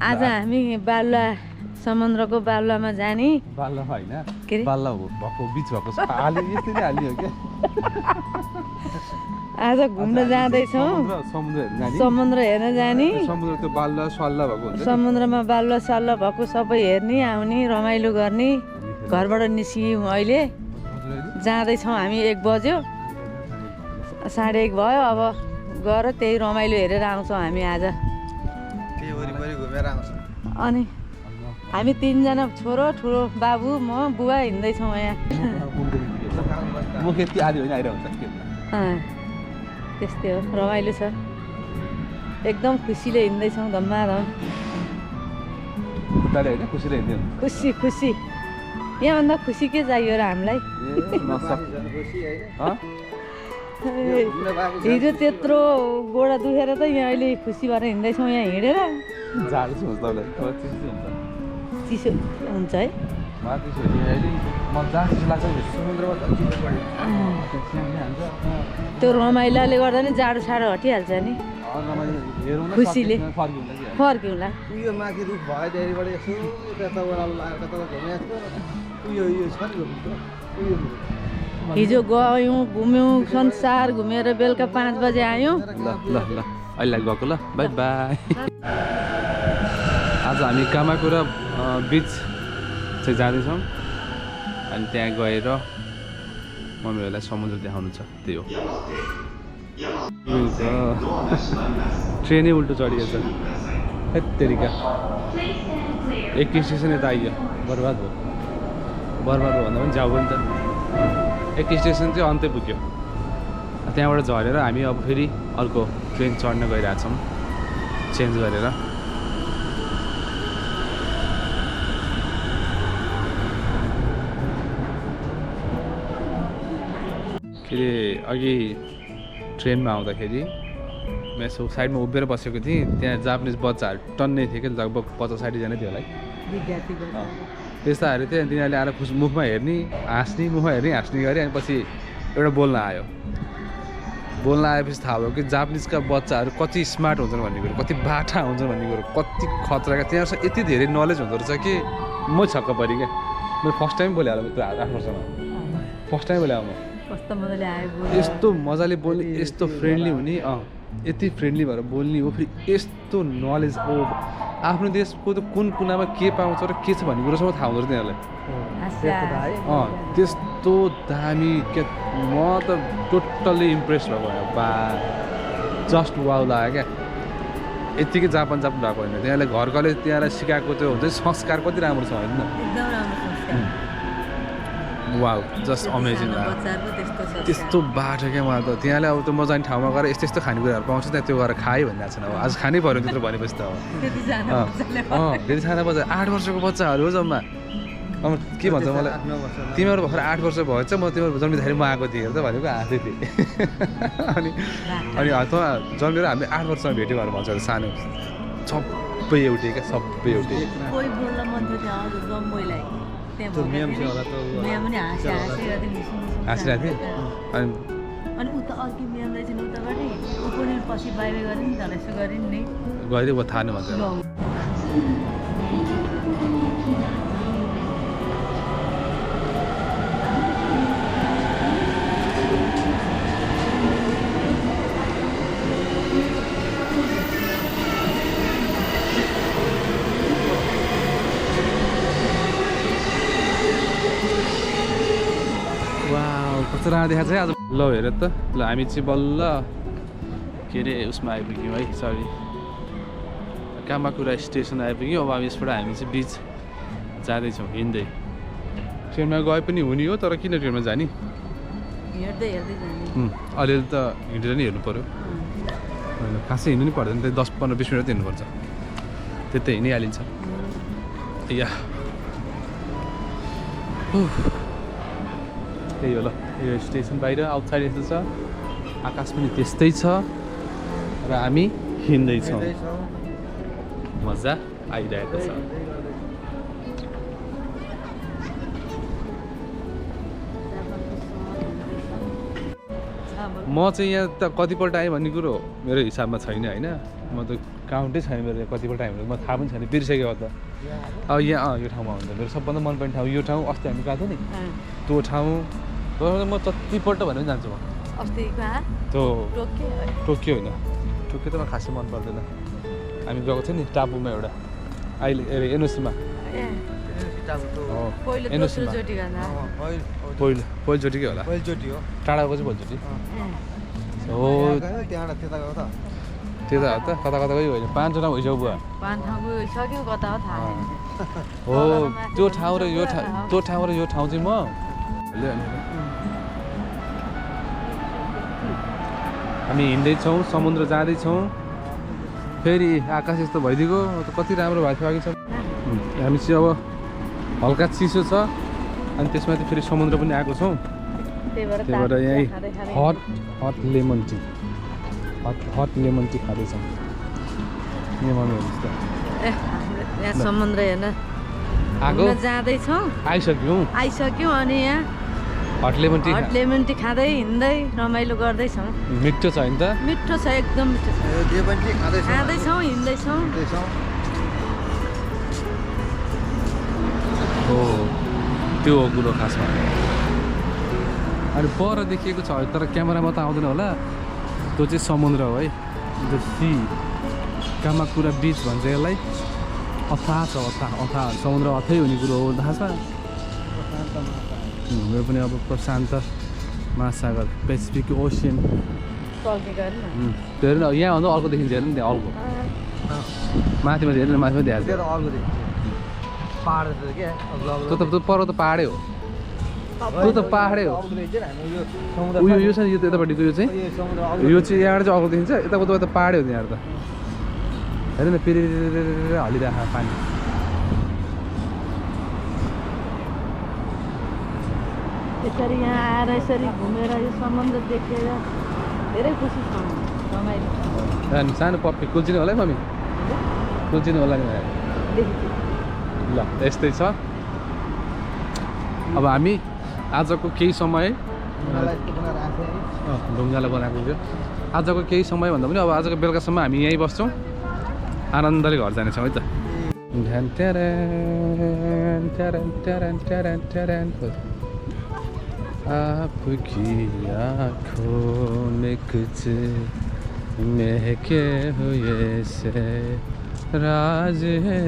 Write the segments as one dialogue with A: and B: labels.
A: आज हामी बालुवा समुद्रको बालुवामा जाने
B: बाल्ला होइन
A: के रे?
B: बाल्ला हो भएको बिच भएको अलि यसरी हाल्यो के
A: आज घुम्न जाँदैछौँ
B: समुद्र हेर्न जाने
A: समुद्र हेर्न जाने
B: समुद्र त्यो बाल्ला सल्ला भएको हुन्छ
A: समुद्रमा बालुवा सल्ला भएको सबै हेर्ने आउने रमाइलो गर्ने घरबाट निस्कियौँ अहिले जाँदैछौँ हामी 1 बज्यो 1:30 भयो अब गएर त्यही रमाइलो हेरेर आउँछौँ हामी आज
C: त्यही वरिपरि घुमेर आउँछ
A: अनि हामी 3 जना छोरो ठुलो बाबु म बुवा हिँड्दैछौँ यहाँ
B: म खेती आदि होइन आइरहन्छ
A: त्यस्तै हो रमाइलो छ एकदम खुसीले हिँड्दैछौँ धम्माधम
B: खुट्टाले होइन खुसीले हिँड्यो
A: खुसी खुसी यहाँभन्दा खुसी के चाहियो र हामीलाई हिजो त्यत्रो गोडा दुखेर त यहाँ अहिले खुसी भएर हिँड्दैछौँ यहाँ हिँडेर
B: जाडो छ तपाईँलाई
A: चिसो हुन्छ है त्यो रमाइलोले गर्दा नि जाडो साडो हटिहाल्छ नि खुसीले फर्किउँला
C: उयो माथि रुख भयो त्यहाँबाट यसो यता ओह्रालो लगाएर कता घुमेको उयो छ नि उयो
A: हिजो गयौँ घुम्यौँ संसार घुमेर बेलुका 5 बजे आयौँ
B: ल ल ल अहिले गएको ल बाई बाई आज हामी कामाकुरा बिच चाहिँ जाँदैछौँ अनि त्यहाँ गएर मम्मीहरूलाई समुद्र देखाउनु छ त्यही हो ट्रेनै उल्टो चढिएछ हेत्तेरिका 1 स्टेसन यता आइयो बर्बाद भयो भन्दा पनि जाऊ नि त 1 स्टेसन चाहिँ अन्त्य पुग्यो त्यहाँबाट झरेर हामी अब फेरि अर्को ट्रेन चढ्न गइरहेछौँ चेन्ज गरेर के अरे अघि ट्रेनमा आउँदाखेरि म यसो साइडमा उभिएर बसेको थिएँ त्यहाँ जापानिज बच्चाहरू टन्नै थियो कि लगभग 50-60 जना थियो होला है त्यस्ताहरू थियो अनि तिनीहरूले आएर मुखमा हेर्ने हाँस्ने मुखमा हेर्ने हाँस्ने गरे अनि पछि एउटा बोल्न आएपछि थाहा भयो कि जापानिजका बच्चाहरू कति स्मार्ट हुन्छन् भन्ने कुरो कति बाठा हुन्छन् भन्ने कुरो कति खतराका त्यहाँ यति धेरै नलेज हुँदो रहेछ कि म छक्क परेँ क्या मैले फर्स्ट टाइम बोलेँ होला मित्र 8 वर्षमा फर्स्ट टाइम बोलेँ म यस्तो मजाले बोल्ने यस्तो फ्रेन्डली हुने यति फ्रेन्डली भएर बोल्ने हो फेरि यस्तो नलेज हो आफ्नो देशको त कुन कुनामा के पाउँछ र के छ भन्ने कुरोसम्म थाहा हुँदो रहेछ तिनीहरूलाई त्यस्तो दामी के म त टोटल्ली इम्प्रेस भएको बा जस्ट वाउ लाग्यो क्या यत्तिकै जापान भएको होइन त्यहाँले घरकोले त्यहाँलाई सिकाएको त्यो हुन्छ संस्कार कति राम्रो छ होइन वाउ जस्ट अमेजिङ त्यस्तो बाटो क्या मलाई त त्यहाँले अब त म जाने ठाउँमा गएर यस्तो यस्तो खानेकुराहरू पाउँछ त्यहाँ त्यो गएर खाएँ भन्ने छ अब आज खानै पऱ्यो त्यत्रो भनेपछि त धेरै सानो बच्चा 8 वर्षको बच्चाहरू हो जम्मा अब के भन्छ मलाई तिमीहरू भर्खर 8 वर्ष भएछ म तिमीहरू जन्मिँदाखेरि म आएको थिएँ त भनेको हाँस्दै थिएँ अनि त जन्मेर हामी 8 वर्षमा भेट्यो भनेर भन्छ सानो सबै एउटै क्या सबै एउटै हाँसिरहेको थिएँ
A: अनि उता अर्की म्यामलाई चाहिँ उताबाटै ऊ पनि पछि बाहिर गरेँ नि त यसो गरेँ नि
B: गइदियो थाहा नै भन्छ कचरा देखाएको छ है आज ल हेर त ल हामी चाहिँ बल्ल के अरे उसमा आइपुग्यौँ है सरी कामाकुरा स्टेसन आइपुग्यौँ अब हामी यसबाट हामी चाहिँ बिच जाँदैछौँ हिँड्दै ट्रेनमा गए पनि हुने हो तर किन ट्रेनमा जाने अलिअलि त हिँडेर नि हेर्नु पऱ्यो होइन खासै हिँड्नु नि पर्दैन त्यही 10-15-20 मिनट हिँड्नुपर्छ त्यतै हिँडिहालिन्छ या त्यही हो ल यो स्टेसन बाहिर आउटसाइड यस्तो छ आकाश पनि त्यस्तै छ र हामी हिँड्दैछौँ मजा आइरहेको छ म चाहिँ यहाँ त कतिपल्ट आएँ भन्ने कुरो मेरो हिसाबमा छैन होइन म त काउन्टै छैन मेरो कतिपल्ट टाइमहरू म थाहा पनि छैन बिर्सेको त अब यहाँ यो ठाउँमा हुन्छ मेरो सबभन्दा मनपर्ने ठाउँ यो ठाउँ अस्ति हामी गएको थियौँ नि त्यो ठाउँ म जतिपल्ट भने पनि जान्छु म त्यो टोकियो होइन टोकियो त मलाई खासै मन पर्दैन हामी गएको थियौँ नि टापुमा एउटा अहिले एनओसीमा एनओसीमा पहिलोचोटि होला
C: पहिलोचोटि हो
B: टाढाको चाहिँ पहिलोचोटि हो
C: त्यहाँबाट त्यता गयो त
B: त्यता हो त कता कता गयो होइन 5 जना भइसक्यो बुवा हो त्यो ठाउँ र यो त्यो ठाउँ र यो ठाउँ चाहिँ म हामी हिँड्दैछौँ समुद्र जाँदैछौँ फेरि आकाश यस्तो भइदिएको कति राम्रो भएको थियो अघि छ हामी चाहिँ अब हल्का चिसो छ अनि त्यसमाथि फेरि समुद्र पनि आएको छौँ त्यही भएर यहीँ हट लेमन टी खाँदैछौँ
A: यहाँ समुद्र हेर्न जाँदैछौँ आइसक्यौँ अनि यहाँ
B: हट लेमन टी
A: खाँदै हिँड्दै रमाइलो गर्दैछौँ
B: मिठो छ होइन त
A: मिठो छ एकदम मिठो छ खाँदैछौँ हिँड्दैछौँ
B: हो त्यो हो कुरो खासमा अनि पर देखिएको छ तर क्यामेरामा त आउँदैन होला त्यो चाहिँ समुद्र हो है द सी कामाकुरा बिच भन्छ यसलाई अथाह छ अथाह समुद्र अथै हुने कुरो हो थाहा छ मेरो पनि अब प्रशान्त महासागर पेसिफिक ओसियन त्यो हेर्नु यहाँभन्दा अर्को देखिन्छ हेर्नु नि त्यहाँ अर्को माथिमा हेर्नु माथिमा देखाएको त्यो त पर त पाहाडै हो त्यो त पाहाडै हो उयो यो छ नि यो त यतापट्टिको यो चाहिँ यहाँबाट चाहिँ अर्को देखिन्छ यताको त पाहाडै हो त्यहाँबाट त हेर्नु न फेरि हलिरहेको पानी
A: यसरी यहाँ आएर यसरी घुमेर यो समुद्र देखेर धेरै खुसी छ रमाइलो
B: सानो पप्पी कुल्चिने होला है मम्मी कुल्चिने होला नि ल यस्तै छ अब हामी आजको केही समय ढुङ्गालाई बनाएको थियो आजको केही समय भन्दा पनि अब आजको बेलुकासम्म हामी यहीँ बस्छौँ आनन्दले घर जानेछौँ है त आपकी आँखों में कुछ महके हुए से राज है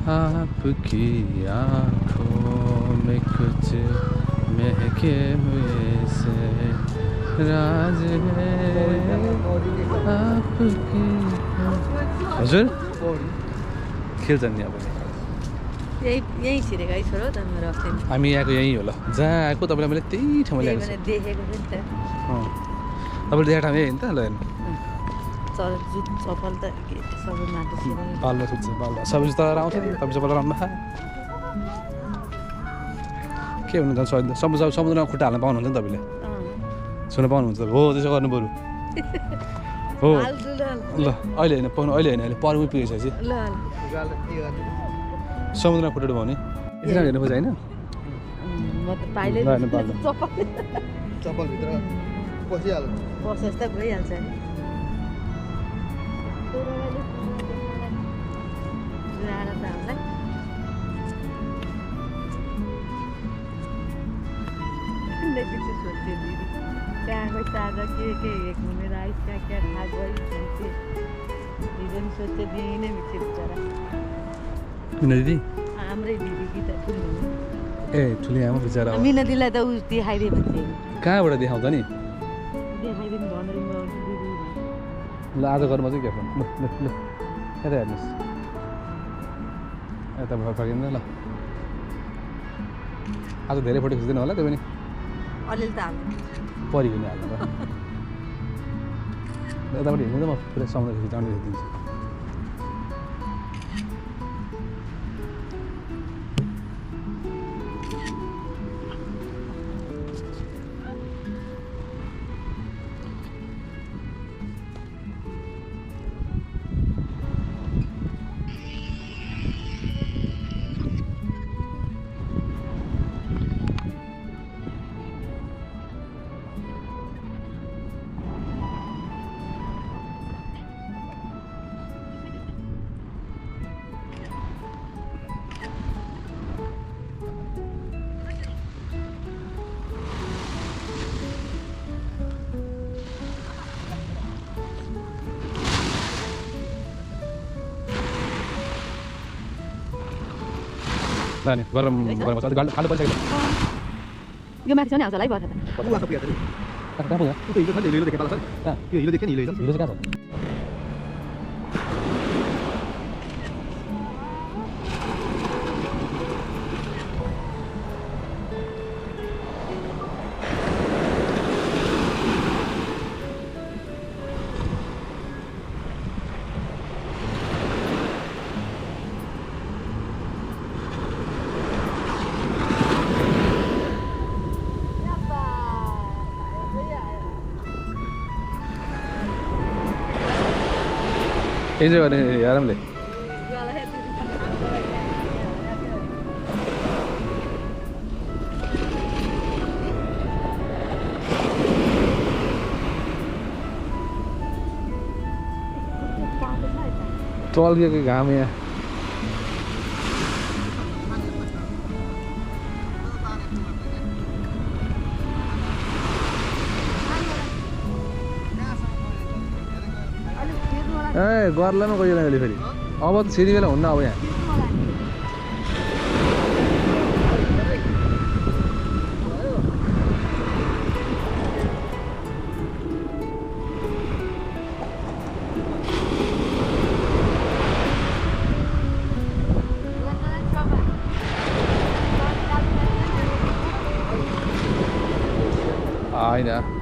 B: आपकी आँखों में कुछ महके हुए से राज है आपकी हजुर खेल्छन् नि अब
A: यही छिरेको है छोरो त मेरो अस्ति
B: हामी यहाँको यहीँ होला जहाँ आएको तपाईँलाई मैले त्यही ठाउँमा ल्याएको छु
A: देखेको थिएँ नि त
B: तपाईँले देखाएको ठाउँ यही हो नि त ल
A: चप्पल त सबै माटो छिरेको
B: बाल्न सुत्छ बाल्न सबै जुत्ता आउँछ नि तपाईँ चप्पल राम्रो के हुनु त समुद्रमा खुट्टा हाल्न पाउनुहुन्छ नि तपाईँले सुन्न पाउनुहुन्छ हो त्यसो गर्नु बरु हो ल अहिले होइन पाउनु अहिले होइन अहिले पर्वै पुगेपछि समुद्रमा खुट्टा डुबाउने यति राम्रो हेर्नु खोज होइन
C: चप्पलभित्र पसिहाल्छ
A: पसेस त भइहाल्छ नि त्यहाँको ताजा के घुमेर आइस त्यहाँ क्या खा गई हिजो नि सोध्थ्यो दिनै बित्थ्यो बिचरा
B: मिना दिदी
A: हाम्रै दिदी कि त ठुलो
B: ए ठुली आमा बिचरा
A: मिना दिदीलाई त उ देखाइदिए भने
B: कहाँबाट देखाउँछ नि
A: देखाइदिनु भनेर
B: ल आज घरमा चाहिँ के ल यता हेर्नुहोस् यता भर फर्किँदैन ल आज धेरै फोटो खिच्दैन होला त्यो पनि
A: अलिअलि त हाल्नु
B: परियो नि हाल्नु यताबाट हिँड्नु त म पुरै समुद्र खिचाउने दिन्छु नि गरम गरम छ अलि खानु पर्छ
A: यो माथि छ नि आउँछ होला है बर्खा
C: ऊ आएको पुगेको छ
B: कहाँ पुग्यो
C: ऊ त हिलो छ नि हिलो देखे पाला छ
B: कहाँ
C: यो हिलो देख्यो नि हिलो
B: हिलो चाहिँ कहाँ छ इन्जोय गर्ने आरामले चल्किएको घाम यहाँ ए गर्लामा गयो अहिले फेरि अब त छिरी बेला हुन्न अब यहाँ होइन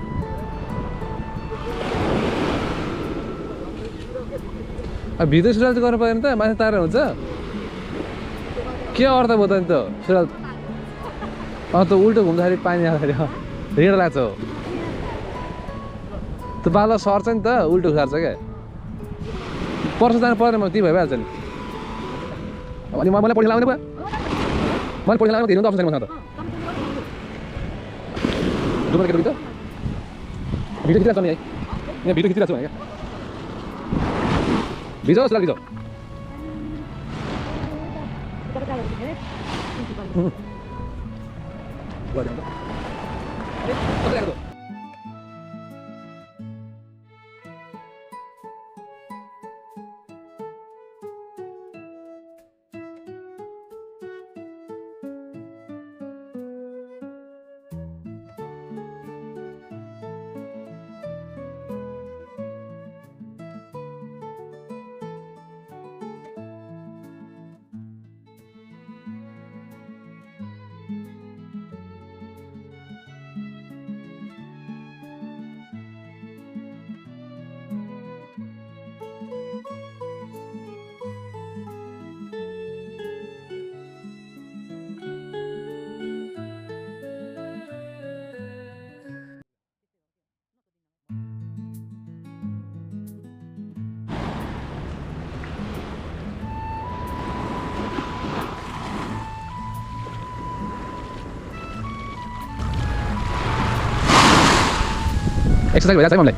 B: भित्र सुरुवाल चाहिँ गर्नु पऱ्यो नि त माथि तारेर हुन्छ के अर्थ भयो त नि त सुरुवाल त उल्टो घुम्दाखेरि पानी आउँदाखेरि रेड लाग्छ हो त्यो बाल सर्छ नि त उल्टो सार्छ क्या पर्छ जानु पर्दैन म त्यही भइहाल्छ नि अनि मलाई पैसा लगाउने भयो मैले पैसा लगाउनु हेर्नु त अप्सन छैन मसँग त डुब्न केटो त भिडियो खिचिरहेको छ नि है यहाँ भिडियो खिचिरहेको छु भने क्या भिजो जस्तो लाग्छ एक्सर्साइज भइरहेको छ मलाई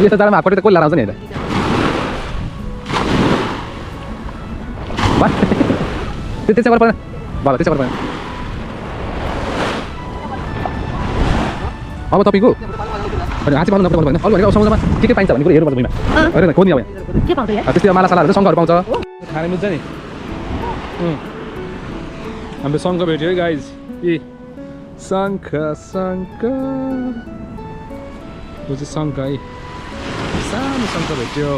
B: यस्तो जाडोमा हातपट्टि त कोही लाएर आउँछ नि त्यसै गर्नु पर्दैन बाबा त्यसै गर्नु पर्दैन अब तपाईँको हाँची पाउनु नपर्छ भने अरू भनेको समुद्रमा के पाइन्छ भन्ने कुरो हेर्नुपर्छ भुइँमा होइन खोज्ने अब यहाँ
A: के पाउँछ यहाँ
B: त्यस्तै मालासालाहरू शङ्खहरू पाउँछ खाने मिल्छ नि हाम्रो शङ्ख भेट्यो है गाइज ए शङ्ख शङ्ख यो चाहिँ शङ्ख है सानो शङ्ख भेट्यो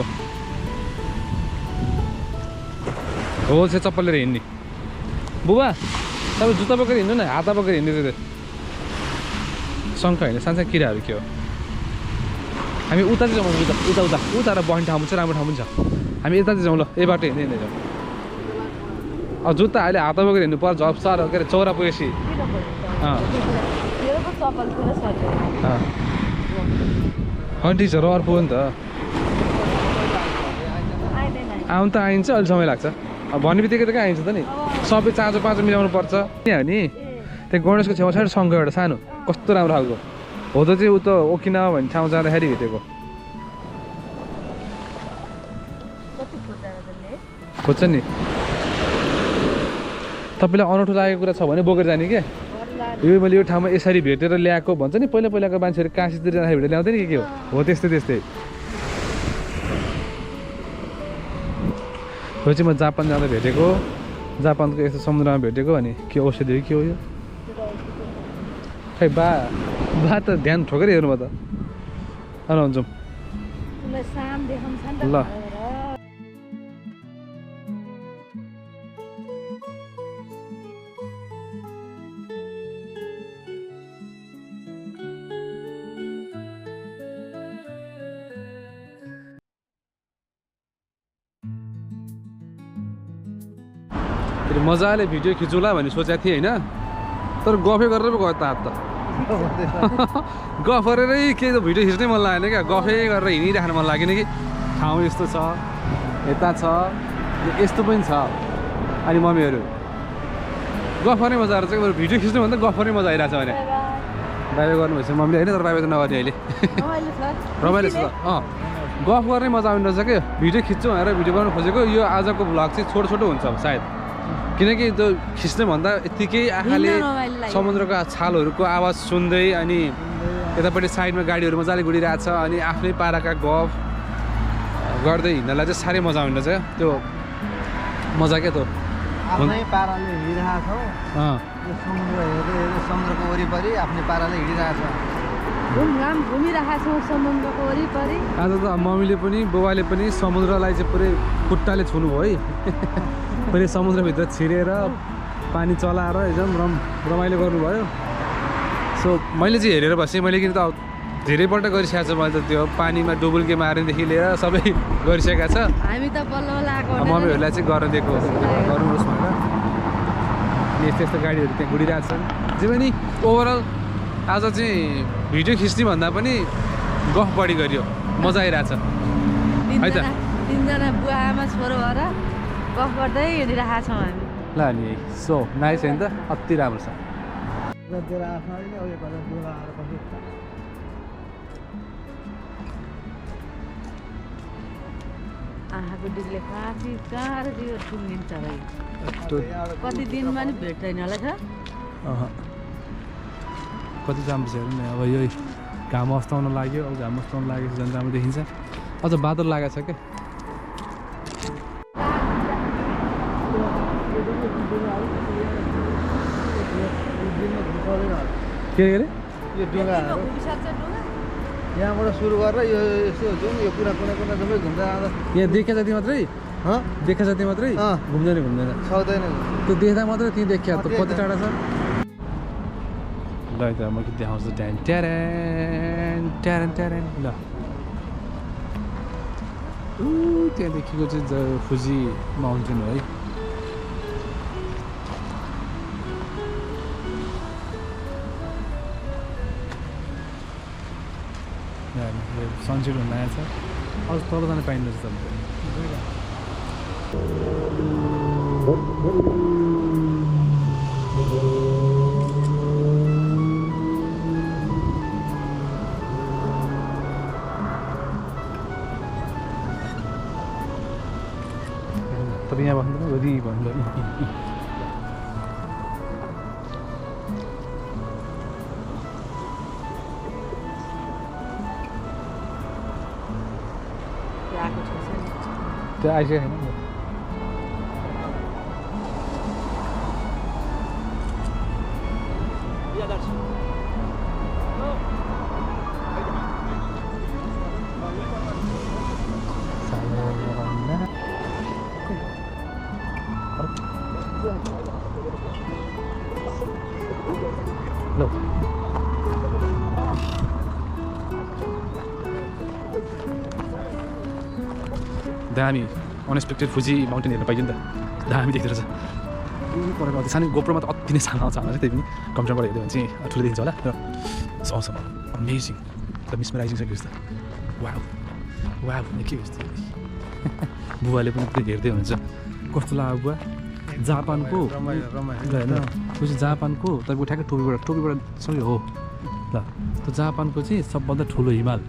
B: हो चाहिँ चप्पल लिएर हिँड्ने बुबा तपाईँ जुत्ता बोकेर हिँड्नु न हाता बोकेर हिँड्ने त्यो शङ्ख होइन सानसानो किराहरू के हो हामी उता चाहिँ जाउँ उता उता उता उता र बस्ने ठाउँ चाहिँ राम्रो ठाउँ पनि छ हामी यता चाहिँ जाउँ ल यही बाटो हिँड्दै हिँड्दै जाउँ अब जुत्ता अहिले हात बोकेर हिँड्नु पर्छ झप्सार के अरे चौरा पुगेपछि ठिक छ रहर पुग्यो नि त आउनु त आइन्छ अलि समय लाग्छ अब भन्ने बित्तिकै त कहाँ आइन्छ त नि सबै चाँजो पाँचो मिलाउनु पर्छ यहाँ हो नि त्यहाँ गणेशको छेउमा छ शङ्ख एउटा सानो कस्तो राम्रो खालको हो त चाहिँ ऊ त ओकिनावा भन्ने ठाउँ जाँदाखेरि भेटेको खोज्छ नि तपाईँलाई अनौठो लागेको कुरा छ भने बोकेर जाने क्या यो मैले यो ठाउँमा यसरी भेटेर ल्याएको भन्छ नि पहिलाको मान्छेहरू काशीतिर जाँदाखेरि भेटेर ल्याउँदैन कि के हो त्यस्तै यो चाहिँ म जापान जाँदा भेटेको जापानको यस्तो समुद्रमा भेटेको अनि के औषधि हो के हो यो खै बा त ध्यान ठोकेर हेर्नु भयो त हुन्छौँ ल मजाले भिडियो खिचौँला भन्ने सोचेको थिएँ होइन तर गफै गरेर पो गयो त हात त गफ गरेरै के त भिडियो खिच्नै मन लागेन क्या गफै गरेर हिँडिराख्नु मन लागेन कि ठाउँ यस्तो छ यता छ यस्तो पनि छ अनि मम्मीहरू गफ गर्ने मजा आएर चाहिँ भिडियो खिच्नुभन्दा गफ गर्ने मजा आइरहेको छ भने बाहिर गर्नुभएछ मम्मीले होइन तर बाहिर त नगर्ने अहिले रमाइलो छ गफ गर्ने मजा आउने रहेछ क्या भिडियो खिच्छौँ भनेर भिडियो बनाउनु खोजेको यो आजको भ्लग चाहिँ छोटो हुन्छ सायद किनकि त्यो खिच्ने भन्दा यत्तिकै आँखाले समुद्रको छालहरूको आवाज सुन्दै अनि यतापट्टि साइडमा गाडीहरू मजाले गुडिरहेछ अनि आफ्नै पाराका गफ गर्दै हिँड्नलाई चाहिँ साह्रै मजा आउने रहेछ त्यो मजा क्या त्यो
C: आफ्नै पाराले हिँडिरहेको छौँ समुद्र हेर्दै समुद्रको वरिपरि आफ्नै पाराले हिँडिरहेको छ
A: घुमघाम घुमिरहेका छौँ समुद्रको वरिपरि
B: आज त मम्मीले पनि बुबाले पनि समुद्रलाई चाहिँ पुरै खुट्टाले छुनु भयो है पुरै समुद्रभित्र छिरेर पानी चलाएर एकदम रमाइलो गर्नुभयो सो मैले चाहिँ हेरेर बसेँ मैले किन त धेरैपल्ट गरिसकेको छु मैले त त्यो पानीमा डुबुल्की मार्नेदेखि लिएर सबै गरिसकेका छ
A: हामी त बल्ल आएको
B: मम्मीहरूलाई चाहिँ गर्न दिएको गर्नुहोस् भनेर यस्तो गाडीहरू त्यहाँ गुडिरहेको छन् जे पनि ओभरअल आज चाहिँ भिडियो खिच्ने भन्दा पनि गफ बढी गरियो मजा आइरहेछ है त
A: तिनजना बुवा आमा छोरो भएर गफ गर्दै हिँडिरहेका छौँ हामी
B: ल नि सो नाइस होइन त अति राम्रो छ
A: आँखाको डिग्ले काँची कहाँ यो ठुङ्गिन्छ भाइ कति दिनमा नि भेट्दैन होला छ
B: कति राम्रो छ हेर्नु न अब यो घाम अस्ताउन लाग्यो अब घाम अस्ताउन लागेपछि झन् राम्रो देखिन्छ अझ बादल लागेको छ क्या के अरे
C: यो डुङ्गाहरू यहाँबाट सुरु गरेर यो यसो जाउँ यो पुरा कुना जम्मै घुम्दै आउँदा
B: यहाँ देखा जति मात्रै देखा जति मात्रै घुम्दैन
C: सक्दैन
B: त्यो देख्दा मात्रै त्यहीँ देखिया त कति टाढा छ ल त म के देखाउँछु ट्यान ट्यारेन ट्यारेन ट्यारेन ल त्यहाँदेखिको चाहिँ फुजी माउन्टेन हो है सनसेट हुन आएको छ अझ तल जान पाइँदो रहेछ तपाईँ यहाँ भन्नु यदि भन्नु त्यो आइसकेको छैन ल दामी अनएक्सपेक्टेड फुजी माउन्टेन हेर्न पाइयो नि त दामी देख्दो रहेछ परेको अति सानो गोप्रोमा त अति नै सानो आउँछ होला त्यही पनि कम्प्युटरबाट हेर्यो भने चाहिँ ठुलो देखिन्छ होला र आउँछ अमेजिङ द मिसमराइजिङ छ कि जस्तो वाउ वाउ के जस्तो बुवाले पनि पुरै हेर्दै हुन्छ कस्तो लाग्यो बुवा जापानको होइन त्यो चाहिँ जापानको तपाईँको ठ्याक्कै टोपीबाट सबै हो ल त्यो जापानको चाहिँ सबभन्दा ठुलो हिमाल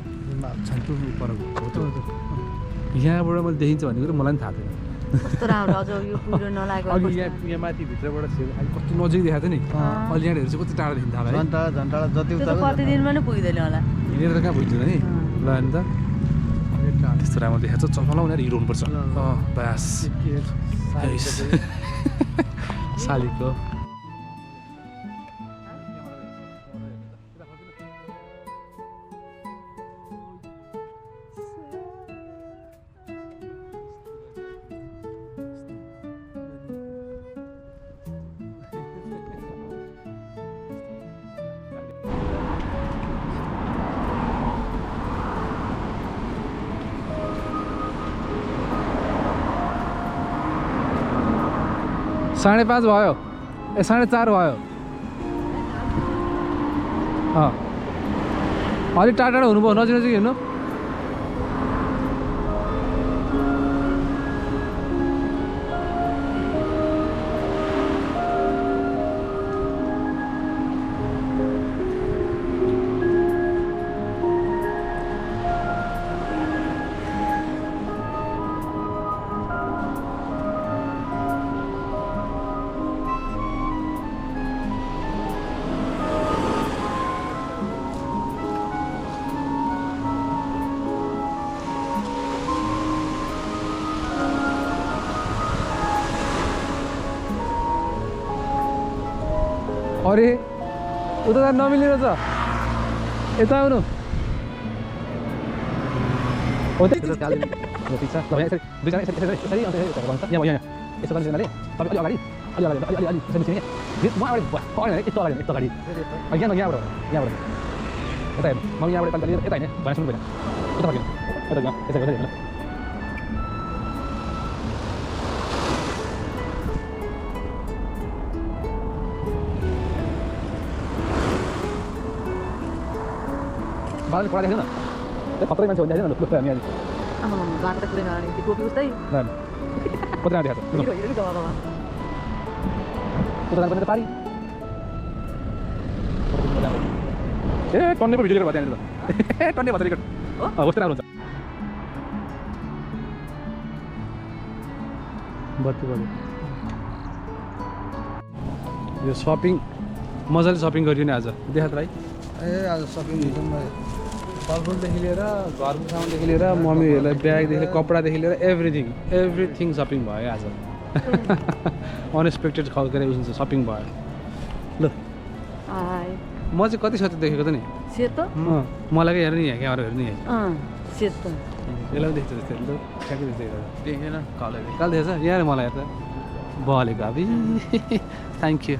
B: छान्टु परेको हो त्यो यहाँबाट मैले देखिन्छ भन्ने कुरो मलाई पनि थाहा थिएन
A: कस्तो राम्रो अझ यो कुहिरो नलागेको
B: अघि यहाँ माथि भित्रबाट कस्तो नजिक देखाएको थियो नि अहिले यहाँ हेर्छु कति टाढा देखिन्छ होला है
C: झन्टाडा जति
A: त्यो त प्रतिदिनमा नै पुग्दैन होला
B: हिँडेर त कहाँ बुझ्दैन नि ल अनि त त्यस्तो राम्रो देखाएको छ चम्मला उनीहरू हिरो हुनुपर्छ बास सालीको साढे 5 भयो 4:30 भयो अलिक टाढा टाढा हुनुभयो नजिक नजिक हेर्नु अरे उता नमिल्ने रहेछ यता आउनु हो ठिक छ दुईजना यसरी भन्छ यहाँ यसो गर्नेले तपाईँ अलि अगाडि यस्तो अगाडि यहाँबाट यता हेर्नु म यहाँबाट यता होइन भने सुन्नु पऱ्यो उता फर्किनु यता यसो गर्दै हेर्नु बाटो पढा देख्दैन त्यो खतरै मान्छे भन्दै हैन लुक्छ हामी आज
A: बाटो त कुदैन अनि त्यो टोपी उस्तै
B: कति देखाएको छ उता जानु पर्ने त पारी ए टन्ने पो भिडियो गरेर भयो त्यहाँनिर त टन्ने भयो रिकर्ड कस्तो राम्रो हुन्छ बत्ती भयो यो सपिङ मजाले सपिङ गरियो नि आज देखा त भाइ
C: ए आज सपिङ
B: फलफुलदेखि लिएर घरको सामानदेखि लिएर मम्मीहरूलाई ब्यागदेखि लिएर कपडादेखि लिएर एभ्रिथिङ सपिङ भयो आज अनएक्सपेक्टेड खालको सपिङ भयो ल म चाहिँ कति सत्य देखेको त नि
A: सेतो
B: मलाई हेर्नु नि यहाँ क्यामेरा हेर्नु नि
A: सेतो
B: यसलाई पनि देख्छ जस्तै ल ठ्याक्कै देख्छ
C: देखेन
B: कालो देखेछ यहाँ मलाई हेर्दा बलेको अब थ्याङ्क यू